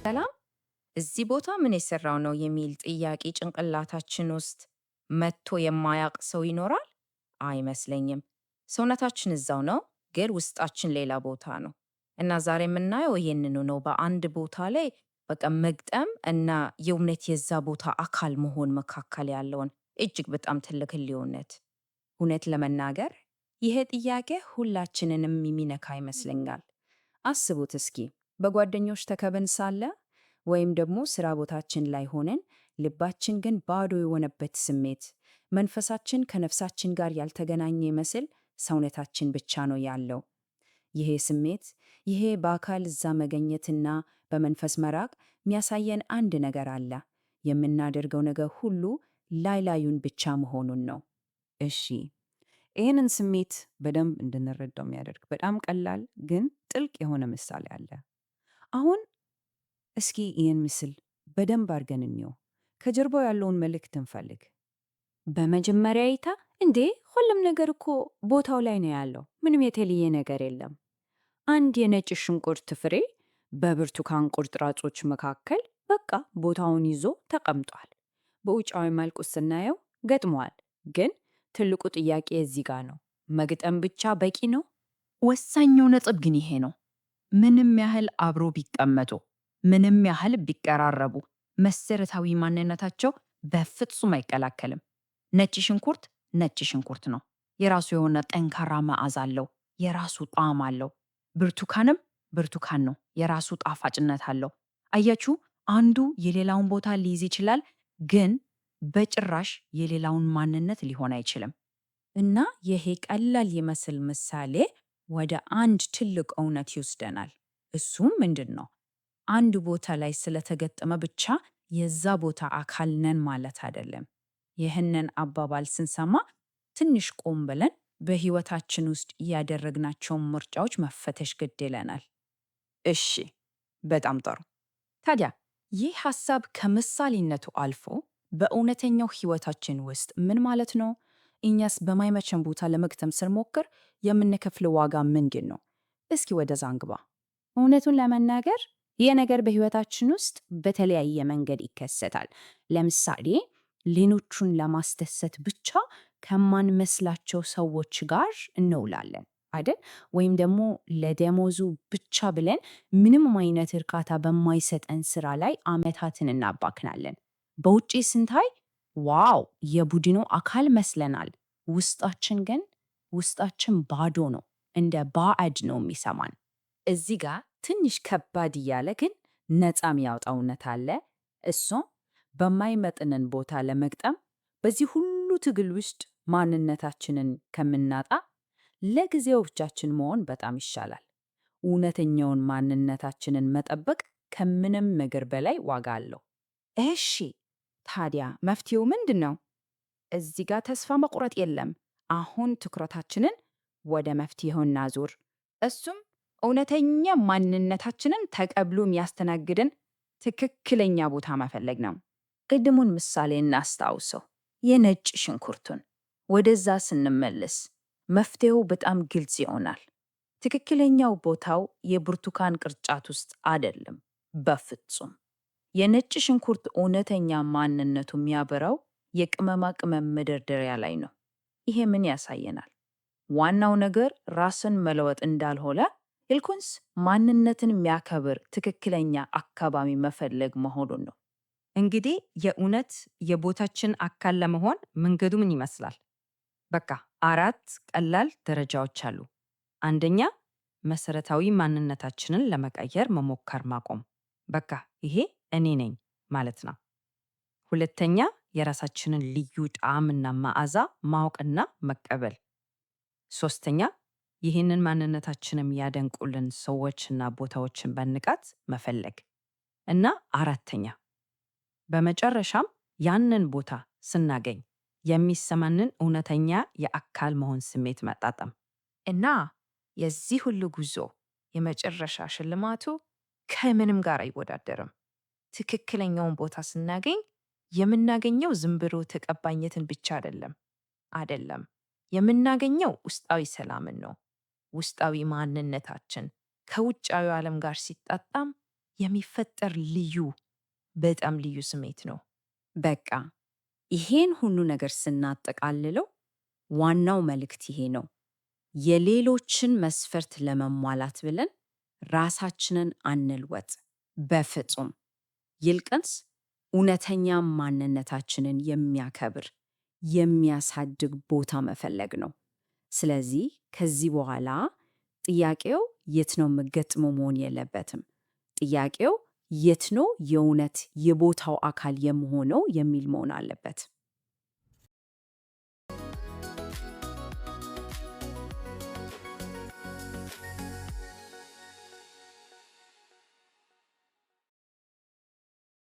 ሰላም፣ እዚህ ቦታ ምን የሰራው ነው የሚል ጥያቄ ጭንቅላታችን ውስጥ መጥቶ የማያውቅ ሰው ይኖራል? አይመስለኝም። ሰውነታችን እዛው ነው፣ ግን ውስጣችን ሌላ ቦታ ነው። እና ዛሬ የምናየው ይህንኑ ነው። በአንድ ቦታ ላይ በቃ መግጠም እና የእውነት የዛ ቦታ አካል መሆን መካከል ያለውን እጅግ በጣም ትልቅ ልዩነት። እውነት ለመናገር ይሄ ጥያቄ ሁላችንንም የሚነካ ይመስለኛል። አስቡት እስኪ በጓደኞች ተከበን ሳለ ወይም ደግሞ ስራ ቦታችን ላይ ሆነን ልባችን ግን ባዶ የሆነበት ስሜት፣ መንፈሳችን ከነፍሳችን ጋር ያልተገናኘ ይመስል ሰውነታችን ብቻ ነው ያለው። ይሄ ስሜት፣ ይሄ በአካል እዛ መገኘትና በመንፈስ መራቅ የሚያሳየን አንድ ነገር አለ። የምናደርገው ነገር ሁሉ ላይ ላዩን ብቻ መሆኑን ነው። እሺ፣ ይህንን ስሜት በደንብ እንድንረዳው የሚያደርግ በጣም ቀላል ግን ጥልቅ የሆነ ምሳሌ አለ። አሁን እስኪ ይህን ምስል በደንብ አድርገን እንየው። ከጀርባው ያለውን መልእክት እንፈልግ። በመጀመሪያ እይታ እንዴ ሁሉም ነገር እኮ ቦታው ላይ ነው ያለው፣ ምንም የተለየ ነገር የለም። አንድ የነጭ ሽንኩርት ፍሬ በብርቱካን ቁርጥራጮች መካከል በቃ ቦታውን ይዞ ተቀምጧል። በውጫዊ መልኩ ስናየው ገጥሟል። ግን ትልቁ ጥያቄ እዚህ ጋር ነው። መግጠም ብቻ በቂ ነው? ወሳኙ ነጥብ ግን ይሄ ነው። ምንም ያህል አብሮ ቢቀመጡ፣ ምንም ያህል ቢቀራረቡ፣ መሰረታዊ ማንነታቸው በፍጹም አይቀላከልም። ነጭ ሽንኩርት ነጭ ሽንኩርት ነው። የራሱ የሆነ ጠንካራ መዓዛ አለው፣ የራሱ ጣዕም አለው። ብርቱካንም ብርቱካን ነው፣ የራሱ ጣፋጭነት አለው። አያችሁ፣ አንዱ የሌላውን ቦታ ሊይዝ ይችላል፣ ግን በጭራሽ የሌላውን ማንነት ሊሆን አይችልም። እና ይሄ ቀላል ይመስል ምሳሌ ወደ አንድ ትልቅ እውነት ይወስደናል። እሱም ምንድን ነው? አንድ ቦታ ላይ ስለተገጠመ ብቻ የዛ ቦታ አካል ነን ማለት አይደለም። ይህንን አባባል ስንሰማ ትንሽ ቆም ብለን በሕይወታችን ውስጥ ያደረግናቸውን ምርጫዎች መፈተሽ ግድ ይለናል። እሺ፣ በጣም ጥሩ። ታዲያ ይህ ሐሳብ ከምሳሌነቱ አልፎ በእውነተኛው ሕይወታችን ውስጥ ምን ማለት ነው? እኛስ በማይመቸን ቦታ ለመግጠም ስንሞክር የምንከፍለው ዋጋ ምንድን ነው? እስኪ ወደዛ እንግባ። እውነቱን ለመናገር ይህ ነገር በሕይወታችን ውስጥ በተለያየ መንገድ ይከሰታል። ለምሳሌ ሌሎቹን ለማስደሰት ብቻ ከማንመስላቸው ሰዎች ጋር እንውላለን አይደል? ወይም ደግሞ ለደሞዙ ብቻ ብለን ምንም አይነት እርካታ በማይሰጠን ስራ ላይ አመታትን እናባክናለን። በውጪ ስንታይ wow የቡድኑ አካል መስለናል። ውስጣችን ግን ውስጣችን ባዶ ነው፣ እንደ ባዕድ ነው የሚሰማን። እዚህ ጋር ትንሽ ከባድ እያለ ግን ነፃ የሚያወጣው እውነት አለ። እሱም በማይመጥነን ቦታ ለመግጠም በዚህ ሁሉ ትግል ውስጥ ማንነታችንን ከምናጣ ለጊዜው ብቻችን መሆን በጣም ይሻላል። እውነተኛውን ማንነታችንን መጠበቅ ከምንም ነገር በላይ ዋጋ አለው። እሺ፣ ታዲያ መፍትሄው ምንድን ነው? እዚህ ጋር ተስፋ መቁረጥ የለም። አሁን ትኩረታችንን ወደ መፍትሄው እናዙር። እሱም እውነተኛ ማንነታችንን ተቀብሎ የሚያስተናግድን ትክክለኛ ቦታ መፈለግ ነው። ቅድሙን ምሳሌ እናስታውሰው፣ የነጭ ሽንኩርቱን። ወደዛ ስንመለስ መፍትሄው በጣም ግልጽ ይሆናል። ትክክለኛው ቦታው የብርቱካን ቅርጫት ውስጥ አይደለም፣ በፍጹም። የነጭ ሽንኩርት እውነተኛ ማንነቱ የሚያበራው የቅመማ ቅመም መደርደሪያ ላይ ነው። ይሄ ምን ያሳየናል? ዋናው ነገር ራስን መለወጥ እንዳልሆነ፣ ይልቁንስ ማንነትን የሚያከብር ትክክለኛ አካባቢ መፈለግ መሆኑን ነው። እንግዲህ የእውነት የቦታችን አካል ለመሆን መንገዱ ምን ይመስላል? በቃ አራት ቀላል ደረጃዎች አሉ። አንደኛ፣ መሰረታዊ ማንነታችንን ለመቀየር መሞከር ማቆም። በቃ ይሄ እኔ ነኝ ማለት ነው። ሁለተኛ፣ የራሳችንን ልዩ ጣዕምና መዓዛ ማወቅና መቀበል። ሶስተኛ፣ ይህንን ማንነታችንን የሚያደንቁልን ሰዎችና ቦታዎችን በንቃት መፈለግ። እና አራተኛ፣ በመጨረሻም ያንን ቦታ ስናገኝ የሚሰማንን እውነተኛ የአካል መሆን ስሜት ማጣጣም። እና የዚህ ሁሉ ጉዞ የመጨረሻ ሽልማቱ ከምንም ጋር አይወዳደርም። ትክክለኛውን ቦታ ስናገኝ የምናገኘው ዝም ብሎ ተቀባይነትን ብቻ አይደለም። የምናገኘው ውስጣዊ ሰላምን ነው። ውስጣዊ ማንነታችን ከውጫዊ ዓለም ጋር ሲጣጣም የሚፈጠር ልዩ፣ በጣም ልዩ ስሜት ነው። በቃ ይሄን ሁሉ ነገር ስናጠቃልለው ዋናው መልእክት ይሄ ነው። የሌሎችን መስፈርት ለመሟላት ብለን ራሳችንን አንልወጥ፣ በፍጹም። ይልቅንስ እውነተኛ ማንነታችንን የሚያከብር የሚያሳድግ ቦታ መፈለግ ነው። ስለዚህ ከዚህ በኋላ ጥያቄው የት ነው የምገጥመው መሆን የለበትም። ጥያቄው የት ነው የእውነት የቦታው አካል የምሆነው የሚል መሆን አለበት።